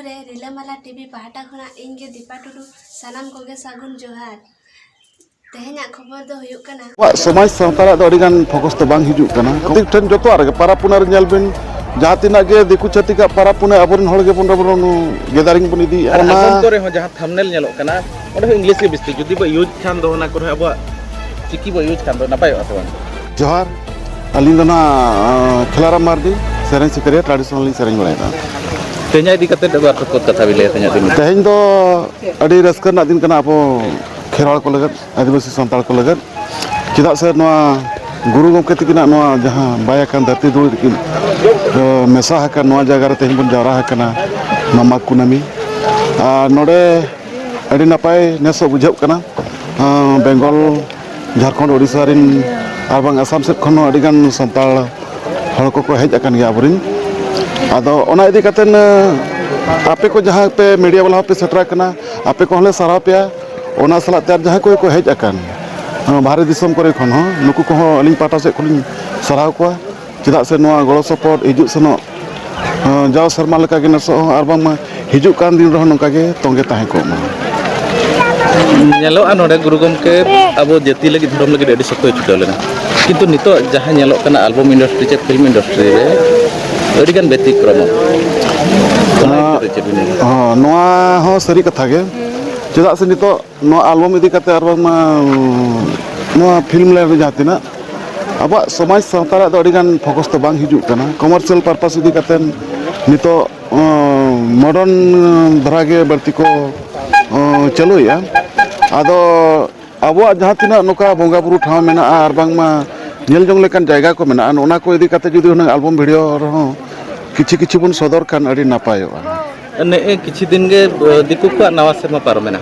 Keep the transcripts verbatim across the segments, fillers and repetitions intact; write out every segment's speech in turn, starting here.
ᱨᱮ ᱨᱤᱞᱟᱹᱢᱟᱞᱟ ᱴᱤᱵᱷᱤ ᱯᱟᱦᱴᱟ ᱠᱷᱚᱱᱟᱜ ᱤᱧ ᱜᱮ ᱫᱤᱯᱟ ᱴᱩᱰᱩ, ᱥᱟᱱᱟᱢ ᱠᱚᱜᱮ ᱥᱟᱹᱜᱩᱱ ᱡᱚᱦᱟᱨ᱾ ᱛᱮᱦᱮᱧᱟᱜ ᱠᱷᱚᱵᱚᱨ ᱫᱚ ᱦᱩᱭᱩᱜ ᱠᱟᱱᱟ, ᱟᱵᱚᱣᱟᱜ ᱥᱚᱢᱟᱡᱽ ᱥᱟᱶᱛᱟ ᱨᱮᱭᱟᱜ ᱫᱚ ᱟᱹᱰᱤ ᱜᱟᱱ ᱯᱷᱳᱠᱟᱥ ᱫᱚ ᱵᱟᱝ ᱦᱤᱡᱩᱜ ᱠᱟᱱᱟ᱾ ᱟᱹᱛᱩ ᱴᱷᱮᱱ ᱡᱚᱛᱚᱣᱟᱜ ᱨᱮᱜᱮ, ᱯᱟᱨᱟᱵᱽ ᱯᱩᱱᱟᱹᱭ ᱨᱮ ᱧᱮᱞ ᱵᱤᱱ, ᱡᱟᱦᱟᱸ ᱛᱤᱱᱟᱹᱜ ᱜᱮ ᱫᱤᱠᱩ ᱪᱷᱟᱹᱛᱤᱠᱟᱜ ᱯᱟᱨᱟᱵᱽ ᱯᱩᱱᱟᱹᱭ ᱟᱵᱚᱨᱮᱱ ᱦᱚᱲ ᱜᱮᱵᱚᱱ, ᱜᱮᱫᱟᱨᱤᱝ ᱵᱚᱱ ᱤᱫᱤᱭᱮᱫᱼᱟ᱾ ᱟᱨ ᱚᱱᱟ ᱟᱞᱵᱚᱢ ᱠᱚᱨᱮ ᱦᱚᱸ ᱡᱟᱦᱟᱸ ᱛᱷᱟᱢᱵᱱᱮᱞ ᱧᱮᱞᱚᱜ ᱠᱟᱱᱟ, ᱚᱸᱰᱮ ᱦᱚᱸ ᱤᱝᱞᱤᱥ ᱜᱮ ᱵᱤᱥᱛᱤ᱾ ᱡᱩᱫᱤ ᱵᱚ ᱤᱭᱩᱡᱽ ᱠᱷᱟᱱ ᱫᱚ, ᱚᱱᱟ ᱠᱚᱨᱮ ᱟᱵᱚᱣᱟᱜ ᱪᱤᱠᱤ ᱵᱚ ᱤᱭᱩᱡᱽ ᱠᱷᱟᱱ ᱫᱚ ᱱᱟᱯᱟᱭᱚᱜᱼᱟ ᱥᱮ ᱵᱟᱝ? ᱡᱚᱦᱟᱨ, ᱟᱹᱞᱤᱧ ᱫᱚ ᱱᱟᱜ, ᱟᱸ, ᱠᱷᱮᱞᱟᱨᱟᱢ ᱢᱟᱨᱰᱤ, ᱥᱮᱨᱮᱧ ᱥᱤᱠᱟᱹᱨᱤᱭᱟᱹ, ᱴᱨᱟᱰᱤᱥᱚᱱᱟᱞ ᱞᱤᱧ ᱥᱮᱨᱮᱧ ᱵᱟᱲᱟᱭᱮᱫᱟ᱾ ᱛᱮᱦᱮᱧᱟᱜ ᱤᱫᱤ ᱠᱟᱛᱮ ᱫᱚ ᱵᱟᱨ ᱯᱮ ᱠᱚ ᱠᱟᱛᱷᱟ ᱵᱤᱱ ᱞᱟᱹᱭᱟ ᱛᱮᱦᱮᱧᱟᱜ ᱫᱤᱱ? ᱛᱮᱦᱮᱧ ᱫᱚ ᱟᱹᱰᱤ ᱨᱟᱹᱥᱠᱟᱹ ᱨᱮᱱᱟᱜ ᱫᱤᱱ ᱠᱟᱱᱟ ᱟᱵᱚ ᱠᱷᱮᱨᱣᱟᱲ ᱠᱚ ᱞᱟᱹᱜᱤᱫ, ᱟᱹᱫᱤᱵᱟᱹᱥᱤ ᱥᱟᱱᱛᱟᱲ ᱠᱚ ᱞᱟᱹᱜᱤᱫ᱾ ᱪᱮᱫᱟᱜ ᱥᱮ ᱱᱚᱣᱟ ᱜᱩᱨᱩ ᱜᱚᱢᱠᱮ ᱛᱤᱠᱤᱱᱟᱜ ᱱᱚᱣᱟ ᱡᱟᱦᱟᱸ ᱵᱟᱭ ᱟᱠᱟᱱ ᱫᱷᱟᱹᱨᱛᱤ ᱫᱷᱩᱲᱤ ᱛᱤᱠᱤᱱ, ᱮ, ᱢᱮᱥᱟ ᱟᱠᱟᱱ ᱱᱚᱣᱟ ᱡᱟᱭᱜᱟ ᱨᱮ ᱛᱮᱦᱮᱧ ᱵᱚᱱ ᱡᱟᱣᱨᱟ ᱟᱠᱟᱱᱟ, ᱱᱚᱣᱟ ᱢᱟᱜᱽ ᱠᱩᱱᱟᱹᱢᱤ᱾ ᱟᱨ ᱱᱚᱰᱮ ᱟᱹᱰᱤ ᱱᱟᱯᱟᱭ ᱱᱮᱥᱚᱜ ᱵᱩᱡᱷᱟᱹᱜ ᱠᱟᱱᱟ᱾ ᱟᱸ, ᱵᱮᱝᱜᱚᱞ, ᱡᱷᱟᱲᱠᱷᱚᱸᱰ, ᱳᱰᱤᱥᱟ ᱨᱮᱱ ᱟᱨ ᱵᱟᱝ ᱟᱥᱟᱢ ᱥᱮᱫ ᱠᱷᱚᱱ ᱦᱚᱸ ᱟᱹᱰᱤ ᱜᱟᱱ ᱥᱟᱱᱛᱟᱲ ᱦᱚᱲ ᱠᱚᱠᱚ ᱦᱮᱡ ᱟᱠᱟᱱ ᱜᱮᱭᱟ ᱟᱵᱚᱨᱮᱱ᱾ ᱟᱫᱚ ᱚᱱᱟ ᱤᱫᱤ ᱠᱟᱛᱮᱫ, ᱟᱸ, ᱟᱯᱮ ᱠᱚ ᱡᱟᱦᱟᱸ ᱯᱮ ᱢᱤᱰᱤᱭᱟ ᱵᱟᱞᱟ ᱦᱚᱸᱯᱮ ᱥᱮᱴᱮᱨ ᱟᱠᱟᱱᱟ, ᱟᱯᱮ ᱠᱚᱦᱚᱸ ᱞᱮ ᱥᱟᱨᱦᱟᱣ ᱯᱮᱭᱟ᱾ ᱚᱱᱟ ᱥᱟᱞᱟᱜ ᱛᱮ ᱟᱨ ᱡᱟᱦᱟᱸᱭ ᱠᱚᱜᱮ ᱠᱚ ᱦᱮᱡ ᱟᱠᱟᱱ, ᱟᱸ, ᱵᱟᱦᱨᱮ ᱫᱤᱥᱚᱢ ᱠᱚᱨᱮ ᱠᱷᱚᱱ ᱦᱚᱸ, ᱱᱩᱠᱩ ᱠᱚᱦᱚᱸ ᱟᱹᱞᱤᱧ ᱯᱟᱦᱴᱟ ᱥᱮᱫ ᱠᱷᱚᱱ ᱞᱤᱧ ᱥᱟᱨᱦᱟᱣ ᱠᱚᱣᱟ᱾ ᱪᱮᱫᱟᱜ ᱥᱮ ᱱᱚᱣᱟ ᱜᱚᱲᱚ ᱥᱚᱯᱚᱦᱚᱫ ᱦᱤᱡᱩᱜ ᱥᱮᱱᱚᱜ, ᱟᱸ, ᱡᱟᱣ ᱥᱮᱨᱢᱟ ᱞᱮᱠᱟᱜᱮ ᱱᱮᱥᱚᱜ ᱦᱚᱸ ᱟᱨ ᱵᱟᱝᱢᱟ ᱦᱤᱡᱩᱜ ᱠᱟᱱ ᱫᱤᱱ ᱨᱮᱦᱚᱸ ᱱᱚᱝᱠᱟ ᱜᱮ ᱛᱚᱸᱜᱮ ᱛᱟᱦᱮᱸ ᱠᱚᱜ ᱢᱟ᱾ ᱧᱮᱞᱚᱜᱼᱟ, ᱱᱚᱰᱮ ᱜᱩᱨᱩ ᱜᱚᱢᱠᱮ ᱟᱵᱚ ᱡᱟᱹᱛᱤ ᱞᱟᱹᱜᱤᱫ, ᱫᱷᱚᱨᱚᱢ ᱞᱟᱹᱜᱤᱫ ᱟᱹᱰᱤ ᱥᱚᱠᱛᱚᱭ ᱪᱷᱩᱴᱟᱹᱣ ᱞᱮᱱᱟ, ᱠᱤᱱᱛᱩ ᱱᱤᱛᱚᱜ ᱡᱟᱦᱟᱸ ᱧᱮᱞᱚᱜ ᱠᱟᱱᱟ ᱟᱞᱵᱚᱢ ᱤᱱᱰᱟᱥᱴᱨᱤ ᱪᱮ ᱯᱷᱤᱞᱢ ᱤᱱᱰᱟᱥᱴᱨᱤ ᱨᱮ ᱟᱹᱰᱤᱜᱟᱱ ᱵᱮᱛᱤᱠᱨᱚᱢᱚᱜ, ᱚᱱᱟ ᱤᱫᱤ ᱠᱟᱛᱮ ᱪᱮᱫ ᱵᱤᱱ ᱞᱟᱹᱭᱟ? ᱦᱚᱸ, ᱱᱚᱣᱟ ᱦᱚᱸ ᱥᱟᱹᱨᱤ ᱠᱟᱛᱷᱟ ᱜᱮ᱾ ᱪᱮᱫᱟᱜ ᱥᱮ ᱱᱤᱛᱚᱜ ᱱᱚᱣᱟ ᱟᱞᱵᱚᱢ ᱤᱫᱤ ᱠᱟᱛᱮ ᱟᱨ ᱵᱟᱝᱢᱟ ᱱᱚᱣᱟ ᱯᱷᱤᱞᱢ ᱞᱟᱭᱤᱱ ᱨᱮ ᱡᱟᱦᱟᱸ ᱛᱤᱱᱟᱹᱜ ᱟᱵᱚᱣᱟᱜ ᱥᱚᱢᱟᱡᱽ ᱥᱟᱶᱛᱟ ᱨᱮᱭᱟᱜ ᱫᱚ ᱟᱹᱰᱤ ᱜᱟᱱ ᱯᱷᱳᱠᱟᱥ ᱫᱚ ᱵᱟᱝ ᱦᱤᱡᱩᱜ ᱠᱟᱱᱟ᱾ ᱠᱚᱢᱟᱨᱥᱤᱭᱟᱞ ᱯᱟᱨᱯᱟᱥ ᱤᱫᱤ ᱠᱟᱛᱮ ᱱᱤᱛᱚᱜ, ᱚᱸ, ᱢᱚᱰᱟᱨᱱ ᱫᱷᱟᱨᱟ ᱜᱮ ᱵᱟᱹᱲᱛᱤ ᱠᱚ, ᱚᱸ, ᱪᱟᱹᱞᱩᱭᱮᱫᱼᱟ᱾ ᱟᱫᱚ ᱟᱵᱚᱣᱟᱜ ᱡᱟᱦᱟᱸ ᱛᱤᱱᱟᱹᱜ ᱱᱚᱝᱠᱟ ᱵᱚᱸᱜᱟ ᱵᱩᱨᱩ ᱴᱷᱟᱶ ᱢᱮᱱᱟᱜᱼᱟ ᱟᱨ ᱵᱟᱝᱢᱟ ᱧᱮᱞ ᱡᱚᱝ ᱞᱮᱠᱟᱱ ᱡᱟᱭᱜᱟ ᱠᱚ ᱢᱮᱱᱟᱜᱼᱟ, ᱱᱚᱜᱼᱚ ᱱᱟ ᱠᱚ ᱤᱫᱤ ᱠᱟᱛᱮ ᱡᱩᱫᱤ ᱦᱩᱱᱟᱹᱝ ᱟᱞᱵᱚᱢ ᱵᱷᱤᱰᱤᱭᱳ ᱨᱮᱦᱚᱸ ᱠᱤᱪᱷᱩ ᱠᱤᱪᱷᱩ ᱵᱚᱱ ᱥᱚᱫᱚᱨ ᱠᱷᱟᱱ ᱟᱹᱰᱤ ᱱᱟᱯᱟᱭᱚᱜᱼᱟ᱾ ᱱᱮᱜᱼᱮ ᱠᱤᱪᱷᱩ ᱫᱤᱱ ᱜᱮ, ᱮ, ᱫᱤᱠᱩ ᱠᱚᱣᱟᱜ ᱱᱟᱣᱟ ᱥᱮᱨᱢᱟ ᱯᱟᱨᱚᱢᱮᱱᱟ᱾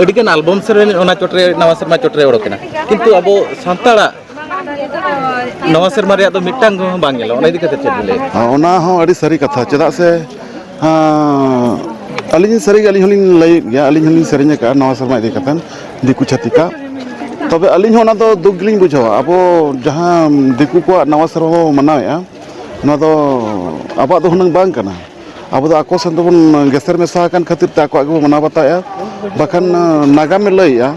ᱟᱹᱰᱤᱜᱟᱱ ᱟᱞᱵᱚᱢ ᱥᱮᱨᱮᱧ ᱚᱱᱟ ᱪᱚᱴᱨᱮ, ᱱᱟᱣᱟ ᱥᱮᱨᱢᱟ ᱪᱚᱴᱨᱮ ᱚᱰᱚᱠᱮᱱᱟ, ᱠᱤᱱᱛᱩ ᱟᱵᱚ ᱥᱟᱱᱛᱟᱲᱟᱜ ᱱᱟᱣᱟ ᱥᱮᱨᱢᱟ ᱨᱮᱭᱟᱜ ᱫᱚ ᱢᱤᱫᱴᱟᱝ ᱦᱚᱸ ᱵᱟᱝ ᱧᱮᱞᱚᱜᱼᱟ᱾ ᱚᱱᱟ ᱤᱫᱤ ᱠᱟᱛᱮ ᱪᱮᱫ ᱵᱤᱱ ᱞᱟᱹᱭᱟ? ᱦᱮᱸ, ᱚᱱᱟ ᱦᱚᱸ ᱟᱹᱰᱤ ᱥᱟᱹᱨᱤ ᱠᱟᱛᱷᱟ᱾ ᱪᱮᱫᱟᱜ ᱥᱮ, ᱦᱮᱸ, ᱟᱹᱞᱤᱧ ᱥᱟᱹᱨᱤᱜᱮ, ᱟᱹᱞᱤᱧ ᱦᱚᱸᱞᱤᱧ ᱞᱟᱹᱭᱮᱫ ᱜᱮᱭᱟ, ᱟᱹᱞᱤᱧ ᱦᱚᱸᱞᱤᱧ ᱥᱮᱨᱮᱧ ᱟᱠᱟᱫᱼᱟ ᱱᱟᱣᱟ ᱥᱮᱨᱢᱟ ᱤᱫᱤ ᱠᱟᱛᱮ ᱫᱤᱠᱩ ᱪᱷᱟᱹᱛᱤᱠᱟᱜ᱾ ᱛᱚᱵᱮ ᱟᱹᱞᱤᱧ ᱦᱚᱸ ᱚᱱᱟ ᱫᱚ ᱫᱩᱠ ᱜᱮᱞᱤᱧ ᱵᱩᱡᱷᱟᱹᱣᱟ᱾ ᱟᱵᱚ ᱡᱟᱦᱟᱸ ᱫᱤᱠᱩ ᱠᱚᱣᱟᱜ ᱱᱟᱣᱟ ᱥᱮᱨᱢᱟ ᱵᱚᱱ ᱢᱟᱱᱟᱣᱮᱫᱼᱟ, ᱱᱚᱣᱟ ᱫᱚ ᱟᱵᱚᱣᱟᱜ ᱫᱚ ᱦᱩᱱᱟᱹᱝ ᱵᱟᱝ ᱠᱟᱱᱟ᱾ ᱟᱵᱚ ᱫᱚ ᱟᱠᱚ ᱥᱮᱱ ᱫᱚᱵᱚᱱ ᱜᱮᱥᱮᱨ ᱢᱮᱥᱟ ᱟᱠᱟᱱ ᱠᱷᱟᱹᱛᱤᱨ ᱛᱮ ᱟᱠᱚᱣᱟᱜ ᱜᱮᱵᱚᱱ ᱢᱟᱱᱟᱣ ᱵᱟᱛᱟᱣᱮᱫᱼᱟ᱾ ᱵᱟᱠᱷᱟᱱ, ᱟᱸ, ᱱᱟᱜᱟᱢᱮ ᱞᱟᱹᱭᱮᱫᱼᱟ,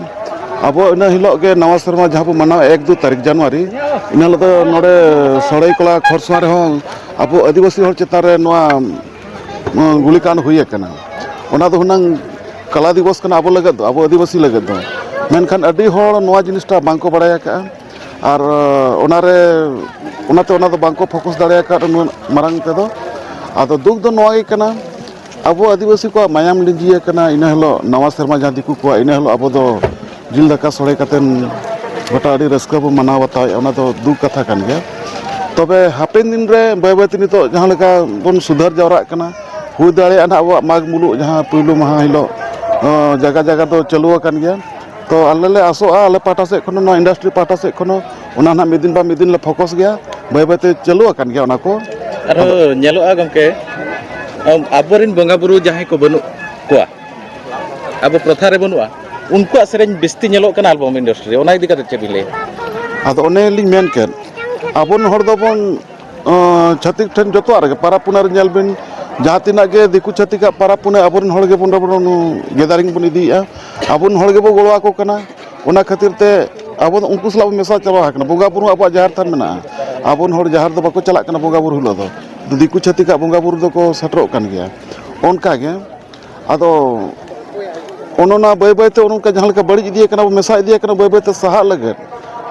ᱟᱵᱚ ᱤᱱᱟᱹ ᱦᱤᱞᱳᱜ ᱜᱮ ᱱᱟᱣᱟ ᱥᱮᱨᱢᱟ ᱡᱟᱦᱟᱸ ᱵᱚᱱ ᱢᱟᱱᱟᱣᱟ ᱮᱠ ᱫᱩ ᱛᱟᱹᱨᱤᱠᱷ ᱡᱟᱱᱩᱣᱟᱨᱤ, ᱤᱱᱟᱹ ᱦᱤᱞᱳᱜ ᱫᱚ ᱱᱚᱰᱮ ᱥᱚᱲᱮᱠᱚᱞᱟ ᱠᱷᱚᱨᱥᱚᱶᱟ ᱨᱮᱦᱚᱸ ᱟᱵᱚ ᱟᱹᱫᱤᱵᱟᱹᱥᱤ ᱦᱚᱲ ᱪᱮᱛᱟᱱ ᱨᱮ ᱱᱚᱣᱟ, ᱟᱸ, ᱜᱩᱞᱤᱠᱟᱸᱰ ᱦᱩᱭ ᱟᱠᱟᱱᱟ᱾ ᱚᱱᱟ ᱫᱚ ᱦᱩᱱᱟᱹᱝ ᱠᱟᱞᱟ ᱫᱤᱵᱚᱥ ᱠᱟᱱᱟ ᱟᱵᱚ ᱞᱟᱹᱜᱤᱫ ᱫᱚ, ᱟᱵᱚ ᱟᱹᱫᱤᱵᱟᱹᱥᱤ ᱞᱟᱹᱜᱤᱫ ᱫᱚ᱾ ᱢᱮᱱᱠᱷᱟᱱ ᱟᱹᱰᱤ ᱦᱚᱲ ᱱᱚᱣᱟ ᱡᱤᱱᱤᱥᱴᱟ ᱵᱟᱝᱠᱚ ᱵᱟᱲᱟᱭ ᱟᱠᱟᱫᱼᱟ᱾ ᱟᱨ, ᱟᱸ, ᱚᱱᱟᱨᱮ, ᱚᱱᱟᱛᱮ ᱚᱱᱟ ᱫᱚ ᱵᱟᱝᱠᱚ ᱯᱷᱳᱠᱟᱥ ᱫᱟᱲᱮ ᱟᱠᱟᱫ ᱩᱱᱟᱹᱜ ᱢᱟᱨᱟᱝ ᱛᱮᱫᱚ᱾ ᱟᱫᱚ ᱫᱩᱠ ᱫᱚ ᱱᱚᱣᱟ ᱜᱮ ᱠᱟᱱᱟ, ᱟᱵᱚ ᱟᱹᱫᱤᱵᱟᱹᱥᱤ ᱠᱚᱣᱟᱜ ᱢᱟᱭᱟᱢ ᱞᱤᱸᱡᱤ ᱟᱠᱟᱱᱟ, ᱤᱱᱟᱹ ᱦᱤᱞᱳᱜ ᱱᱟᱣᱟ ᱥᱮᱨᱢᱟ ᱡᱟᱦᱟᱸ ᱫᱤᱠᱩ ᱠᱚᱣᱟᱜ, ᱤᱱᱟᱹ ᱦᱤᱞᱳᱜ ᱟᱵᱚ ᱫᱚ ᱡᱤᱞ ᱫᱟᱠᱟ ᱥᱚᱲᱮ ᱠᱟᱛᱮᱱ ᱜᱚᱴᱟ ᱟᱹᱰᱤ ᱨᱟᱹᱥᱠᱟᱹ ᱵᱚ ᱢᱟᱱᱟᱣ ᱵᱟᱛᱟᱣᱮᱫᱼᱟ, ᱚᱱᱟ ᱫᱚ ᱫᱩᱠ ᱠᱟᱛᱷᱟ ᱠᱟᱱ ᱜᱮᱭᱟ᱾ ᱛᱚᱵᱮ ᱦᱟᱯᱮᱱ ᱫᱤᱱ ᱨᱮ ᱵᱟᱹᱭ ᱵᱟᱹᱭ ᱛᱮ ᱱᱤᱛᱚᱜ ᱡᱟᱦᱟᱸ ᱞᱮᱠᱟ ᱵᱚᱱ ᱥᱩᱫᱷᱟᱹᱨ ᱡᱟᱣᱨᱟᱜ ᱠᱟᱱᱟ, ᱦᱩᱭ ᱫᱟᱲᱮᱭᱟᱜᱼᱟ ᱱᱟᱦᱟᱜ ᱟᱵᱚᱣᱟᱜ ᱢᱟᱜᱽ ᱢᱩᱞᱩᱜ ᱡᱟᱦᱟᱸ ᱯᱩᱭᱞᱩ ᱢᱟᱦᱟ ᱦᱤᱞᱳᱜ, ᱚ, ᱡᱟᱭᱜᱟ ᱡᱟᱭᱜᱟ ᱫᱚ ᱪᱟᱹᱞᱩ ᱟᱠᱟᱱ ᱜᱮᱭᱟ᱾ ᱛᱚ ᱟᱞᱮ ᱞᱮ ᱟᱥᱚᱜᱼᱟ, ᱟᱞᱮ ᱯᱟᱦᱴᱟ ᱥᱮᱫ ᱠᱷᱚᱱ, ᱱᱚᱣᱟ ᱤᱱᱰᱟᱥᱴᱨᱤ ᱯᱟᱦᱴᱟ ᱥᱮᱫ ᱠᱷᱚᱱ ᱦᱚᱸ ᱚᱱᱟ ᱱᱟᱦᱟᱜ ᱢᱤᱫ ᱫᱤᱱ ᱵᱟ ᱢᱤᱫ ᱫᱤᱱ ᱞᱮ ᱯᱷᱳᱠᱟᱥ ᱜᱮᱭᱟ, ᱵᱟᱹᱭ ᱵᱟᱹᱭ ᱛᱮ ᱪᱟᱹᱞᱩ ᱟᱠᱟᱱ ᱜᱮᱭᱟ ᱚᱱᱟ ᱠᱚ᱾ ᱟᱨᱦᱚᱸ ᱧᱮᱞᱚᱜᱼᱟ ᱜᱚᱢᱠᱮ, ᱟᱢ, ᱟᱵᱚᱨᱮᱱ ᱵᱚᱸᱜᱟ ᱵᱩᱨᱩ ᱡᱟᱦᱟᱸᱭ ᱠᱚ ᱵᱟᱹᱱᱩᱜ ᱠᱚᱣᱟ, ᱟᱵᱚ ᱯᱨᱚᱛᱷᱟ ᱨᱮ ᱵᱟᱹᱱᱩᱜᱼᱟ, ᱩᱱᱠᱩᱣᱟᱜ ᱥᱮᱨᱮᱧ ᱵᱤᱥᱛᱤ ᱧᱮᱞᱚᱜ ᱠᱟᱱᱟ ᱟᱞᱵᱟᱢ ᱤᱱᱰᱟᱥᱴᱨᱤ ᱨᱮ, ᱚᱱᱟ ᱤᱫᱤ ᱠᱟᱛᱮ ᱪᱮᱫ ᱵᱤᱱ ᱞᱟᱹᱭᱟ? ᱟᱫᱚ ᱚᱱᱮ ᱞᱤᱧ ᱢᱮᱱ ᱠᱮᱫ, ᱟᱵᱚᱨᱮᱱ ᱦᱚᱲ ᱫᱚᱵᱚᱱ, ᱟᱸ, ᱪᱷᱟᱹᱛᱤᱠ ᱴᱷᱮᱱ ᱡᱚᱛᱚᱣᱟᱜ ᱨᱮᱜᱮ, ᱯᱟᱨᱟᱵᱽ ᱯᱩᱱᱟᱹᱭ ᱨᱮ ᱧᱮᱞ ᱵᱤᱱ, ᱡᱟᱦᱟᱸ ᱛᱤᱱᱟᱹᱜ ᱜᱮ ᱫᱤᱠᱩ ᱪᱷᱟᱹᱛᱤᱠᱟᱜ ᱯᱟᱨᱟᱵᱽ ᱯᱩᱱᱟᱹᱭ ᱟᱵᱚᱨᱮᱱ ᱦᱚᱲ ᱜᱮᱵᱚᱱ, ᱵᱚᱱ ᱜᱮᱫᱟᱨᱤᱝ ᱵᱚᱱ ᱤᱫᱤᱭᱮᱫᱼᱟ, ᱟᱵᱚᱨᱮᱱ ᱦᱚᱲ ᱜᱮᱵᱚ ᱜᱚᱲᱚ ᱟᱠᱚ ᱠᱟᱱᱟ᱾ ᱚᱱᱟ ᱠᱷᱟᱹᱛᱤᱨ ᱛᱮ ᱟᱵᱚ ᱫᱚ ᱩᱱᱠᱩ ᱥᱟᱞᱟᱜ ᱵᱚᱱ ᱢᱮᱥᱟ ᱪᱟᱵᱟ ᱟᱠᱟᱱᱟ᱾ ᱵᱚᱸᱜᱟ ᱵᱩᱨᱩ ᱟᱵᱚᱣᱟᱜ ᱡᱟᱦᱮᱨ ᱛᱷᱟᱱ ᱢᱮᱱᱟᱜᱼᱟ, ᱟᱵᱚᱨᱮᱱ ᱦᱚᱲ ᱡᱟᱦᱮᱨ ᱫᱚ ᱵᱟᱠᱚ ᱪᱟᱞᱟᱜ ᱠᱟᱱᱟ ᱵᱚᱸᱜᱟ ᱵᱩᱨᱩ ᱦᱤᱞᱳᱜ ᱫᱚ, ᱫᱤᱠᱩ ᱪᱷᱟᱹᱛᱤᱠᱟᱜ ᱵᱚᱸᱜᱟ ᱵᱩᱨᱩ ᱫᱚᱠᱚ ᱥᱮᱴᱮᱨᱚᱜ ᱠᱟᱱ ᱜᱮᱭᱟ᱾ ᱚᱱᱠᱟᱜᱮ ᱟᱫᱚ ᱚᱱᱮ ᱚᱱᱟ ᱵᱟᱹᱭ ᱵᱟᱹᱭᱛᱮ ᱚᱱᱮ ᱚᱱᱠᱟ ᱡᱟᱦᱟᱸ ᱞᱮᱠᱟ ᱵᱟᱹᱲᱤᱡ ᱤᱫᱤᱭ ᱠᱟᱱᱟ, ᱵᱚ ᱢᱮᱥᱟ ᱤᱫᱤᱭ ᱠᱟᱱᱟ, ᱵᱟᱹᱭ ᱵᱟᱹᱭᱛᱮ ᱥᱟᱦᱟᱜ ᱞᱟᱹᱜᱤᱫ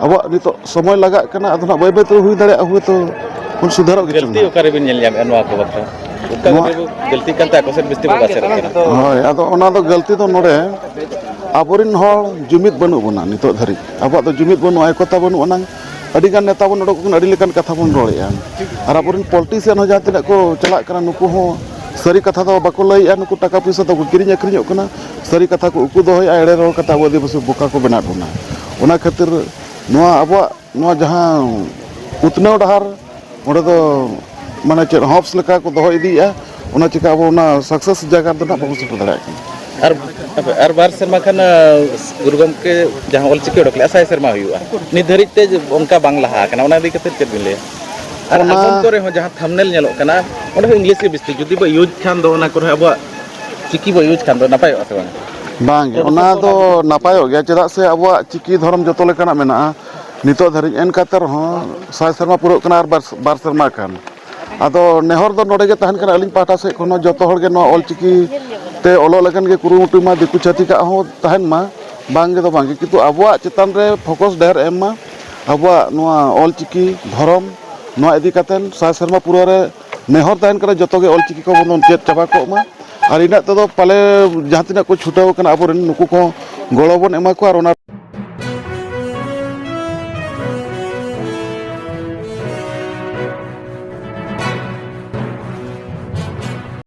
ᱟᱵᱚᱣᱟᱜ ᱱᱤᱛᱚᱜ ᱥᱚᱢᱚᱭ ᱞᱟᱜᱟᱜ ᱠᱟᱱᱟ᱾ ᱟᱫᱚ ᱱᱟᱜ ᱵᱟᱹᱭ ᱵᱟᱹᱭᱛᱮ ᱦᱩᱭ ᱫᱟᱲᱮᱭᱟᱜᱼᱟ, ᱦᱳᱭᱛᱳ ᱵᱚᱱ ᱥᱩᱫᱷᱟᱹᱨᱚᱜ ᱜᱮᱪᱚᱝ ᱜᱟᱹᱞᱛᱤ ᱱᱟᱜ᱾ ᱚᱠᱟᱨᱮᱵᱤᱱ ᱧᱮᱞ ᱧᱟᱢᱮᱫᱼᱟ ᱱᱚᱣᱟ ᱠᱚ ᱵᱟᱠᱷᱨᱟ? ᱚᱠᱟ ᱱᱚᱣᱟ ᱠᱚᱨᱮ ᱵᱚ ᱜᱟᱹᱞᱛᱤᱜ ᱠᱟᱱᱛᱮ ᱟᱠᱚ ᱥᱮᱫ ᱵᱤᱥᱛᱤ ᱵᱚ ᱟᱥᱮᱨᱚᱜ ᱠᱟᱱᱟ? ᱦᱳᱭ, ᱟᱫᱚ ᱚᱱᱟ ᱫᱚ ᱜᱟᱹᱞᱛᱤ ᱫᱚ ᱱᱚᱰᱮ ᱟᱵᱚᱨᱮᱱ ᱦᱚᱲ ᱡᱩᱢᱤᱫ ᱵᱟᱹᱱᱩᱜ ᱵᱚᱱᱟ ᱱᱤᱛᱚᱜ ᱫᱷᱟᱹᱨᱤᱡ᱾ ᱟᱵᱚᱣᱟᱜ ᱫᱚ ᱡᱩᱢᱤᱫ ᱵᱟᱹᱱᱩᱜᱼᱟ, ᱮᱠᱚᱛᱟ ᱵᱟᱹᱱᱩᱜ ᱟᱱᱟᱝ᱾ ᱟᱹᱰᱤᱜᱟᱱ ᱱᱮᱛᱟ ᱵᱚᱱ ᱚᱰᱚᱠ ᱠᱟᱱᱟ, ᱟᱹᱰᱤ ᱞᱮᱠᱟᱱ ᱠᱟᱛᱷᱟ ᱵᱚᱱ ᱨᱚᱲᱮᱫᱼᱟ᱾ ᱟᱨ ᱟᱵᱚᱨᱮᱱ ᱯᱚᱞᱤᱴᱤᱥᱤᱭᱟᱱ ᱦᱚᱸ ᱡᱟᱦᱟᱸ ᱛᱤᱱᱟᱹᱜ ᱠᱚ ᱪᱟᱞᱟᱜ ᱠᱟᱱᱟ, ᱱᱩᱠᱩ ᱦᱚᱸ ᱥᱟᱹᱨᱤ ᱠᱟᱛᱷᱟ ᱫᱚ ᱵᱟᱠᱚ ᱞᱟᱹᱭᱮᱫᱼᱟ᱾ ᱱᱩᱠᱩ ᱴᱟᱠᱟ ᱯᱚᱭᱥᱟ ᱫᱚᱠᱚ ᱠᱤᱨᱤᱧ ᱟᱹᱠᱷᱨᱤᱧᱚᱜ ᱠᱟᱱᱟ, ᱥᱟᱹᱨᱤ ᱠᱟᱛᱷᱟ ᱠᱚ ᱩᱠᱩ ᱫᱚᱦᱚᱭᱮᱫᱼᱟ, ᱮᱲᱮ ᱨᱚᱲ ᱠᱟᱛᱮ ᱟᱵᱚ ᱟᱹᱫᱤᱵᱟᱹᱥᱤ ᱵᱚᱠᱟ ᱠᱚ ᱵᱮᱱᱟᱣᱮᱫ ᱵᱚᱱᱟ᱾ ᱚᱱᱟ ᱠᱷᱟᱹᱛᱤᱨ ᱱᱚᱣᱟ ᱟᱵᱚᱣᱟᱜ ᱱᱚᱣᱟ ᱡᱟᱦᱟᱸ ᱩᱛᱱᱟᱹᱣ ᱰᱟᱦᱟᱨ, ᱚᱸᱰᱮ ᱫᱚ ᱢᱟᱱᱮ ᱪᱮᱫ ᱦᱚᱯᱥ ᱞᱮᱠᱟ ᱠᱚ ᱫᱚᱦᱚ ᱤᱫᱤᱭᱮᱫᱼᱟ, ᱚᱱᱟ ᱪᱤᱠᱟ ᱟᱵᱚ ᱚᱱᱟ ᱥᱟᱠᱥᱮᱥ ᱡᱟᱭᱜᱟ ᱨᱮᱫᱚ ᱱᱟᱜ ᱵᱟᱵᱚᱱ ᱥᱮᱴᱮᱨ ᱫᱟᱲᱮᱭᱟᱜ ᱠᱟᱱᱟ᱾ ᱟᱨ, ᱟᱨ ᱵᱟᱨ ᱥᱮᱨᱢᱟ ᱠᱷᱟᱱ, ᱟ, ᱜᱩᱨᱩ ᱜᱚᱢᱠᱮ ᱡᱟᱦᱟᱸ ᱚᱞ ᱪᱤᱠᱤ ᱚᱰᱚᱠ ᱞᱮᱫᱼᱟ, ᱥᱟᱭ ᱥᱮᱨᱢᱟ ᱦᱩᱭᱩᱜᱼᱟ, ᱱᱤᱛ ᱫᱷᱟᱹᱨᱤᱡ ᱛᱮ ᱚᱱᱠᱟ ᱵᱟᱝ ᱞᱟᱦᱟ ᱟᱠᱟᱱᱟ, ᱚᱱᱟ ᱤᱫᱤ ᱠᱟᱛᱮ ᱪᱮᱫ ᱵᱤᱱ ᱞᱟᱹᱭᱟ? ᱟᱨ ᱚᱱᱟ ᱟᱞᱵᱚᱢ ᱠᱚᱨᱮ ᱦᱚᱸ ᱡᱟᱦᱟᱸ ᱛᱷᱟᱢᱵᱱᱮᱞ ᱧᱮᱞᱚᱜ ᱠᱟᱱᱟ, ᱚᱸᱰᱮ ᱦᱚᱸ ᱤᱝᱞᱤᱥ ᱜᱮ ᱵᱤᱥᱛᱤ᱾ ᱡᱩᱫᱤ ᱵᱚ ᱤᱭᱩᱡᱽ ᱠᱷᱟᱱ ᱫᱚ, ᱚᱱᱟ ᱠᱚᱨᱮ ᱟᱵᱚᱣᱟᱜ ᱪᱤᱠᱤ ᱵᱚ ᱤᱭᱩᱡᱽ ᱠᱷᱟᱱ ᱫᱚ ᱱᱟᱯᱟᱭᱚᱜᱼᱟ ᱥᱮ ᱵᱟᱝ? ᱵᱟᱝ ᱜᱮ, ᱚᱱᱟ ᱫᱚ ᱱᱟᱯᱟᱭᱚᱜ ᱜᱮᱭᱟ᱾ ᱪᱮᱫᱟᱜ ᱥᱮ ᱟᱵᱚᱣᱟᱜ ᱪᱤᱠᱤ ᱫᱷᱚᱨᱚᱢ ᱡᱚᱛᱚ ᱞᱮᱠᱟᱱᱟᱜ ᱢᱮᱱᱟᱜᱼᱟ᱾ ᱱᱤᱛᱚᱜ ᱫᱷᱟᱹᱨᱤᱡ ᱮᱱ ᱠᱟᱛᱮ ᱨᱮᱦᱚᱸ ᱥᱟᱭ ᱥᱮᱨᱢᱟ ᱯᱩᱨᱟᱹᱜ ᱠᱟᱱᱟ ᱟᱨ ᱵᱟᱨ, ᱵᱟᱨ ᱥᱮᱨᱢᱟ ᱠᱷᱟᱱ᱾ ᱟᱫᱚ ᱱᱮᱦᱚᱨ ᱫᱚ ᱱᱚᱰᱮ ᱜᱮ ᱛᱟᱦᱮᱱ ᱠᱟᱱᱟ, ᱟᱹᱞᱤᱧ ᱯᱟᱦᱴᱟ ᱥᱮᱫ ᱠᱷᱚᱱ ᱦᱚᱸ ᱡᱚᱛᱚ ᱦᱚᱲ ᱜᱮ ᱱᱚᱣᱟ ᱚᱞᱪᱤᱠᱤ ᱛᱮ ᱚᱞᱚᱜ ᱞᱮᱠᱟᱱ ᱜᱮ ᱠᱩᱨᱩᱢᱩᱴᱩᱭ ᱢᱟ, ᱫᱤᱠᱩ ᱪᱷᱟᱹᱛᱤᱠᱟᱜ ᱦᱚᱸ ᱛᱟᱦᱮᱱ ᱢᱟ, ᱵᱟᱝ ᱜᱮ ᱫᱚ ᱵᱟᱝ ᱜᱮ, ᱠᱤᱱᱛᱩ ᱟᱵᱚᱣᱟᱜ ᱪᱮᱛᱟᱱ ᱨᱮ ᱯᱷᱳᱠᱟᱥ ᱰᱷᱮᱨ ᱮᱢ ᱢᱟ, ᱟᱵᱚᱣᱟᱜ ᱱᱚᱣᱟ ᱚᱞᱪᱤᱠᱤ ᱫᱷᱚᱨᱚᱢ ᱱᱚᱣᱟ ᱤᱫᱤ ᱠᱟᱛᱮ ᱥᱟᱭ ᱥᱮᱨᱢᱟ ᱯᱩᱨᱟᱹᱣ ᱨᱮ ᱱᱮᱦᱚᱨ ᱛᱟᱦᱮᱱ ᱠᱟᱱᱟ, ᱡᱚᱛᱚ ᱜᱮ ᱚᱞᱪᱤᱠᱤ ᱠᱚᱵᱚᱱ ᱪᱮᱫ ᱪᱟᱵᱟ ᱠᱚᱜ ᱢᱟ᱾ ᱟᱨ ᱤᱱᱟᱹᱜ ᱛᱮᱫᱚ ᱯᱟᱞᱮ ᱡᱟᱦᱟᱸ ᱛᱤᱱᱟᱹᱜ ᱠᱚ ᱪᱷᱩᱴᱟᱹᱣ ᱠᱟᱱᱟ ᱟᱵᱚᱨᱮᱱ, ᱱᱩᱠᱩ ᱠᱚᱦᱚᱸ ᱜᱚᱲᱚ ᱵᱚᱱ ᱮᱢᱟ ᱠᱚᱣᱟ ᱟᱨ ᱚᱱᱟ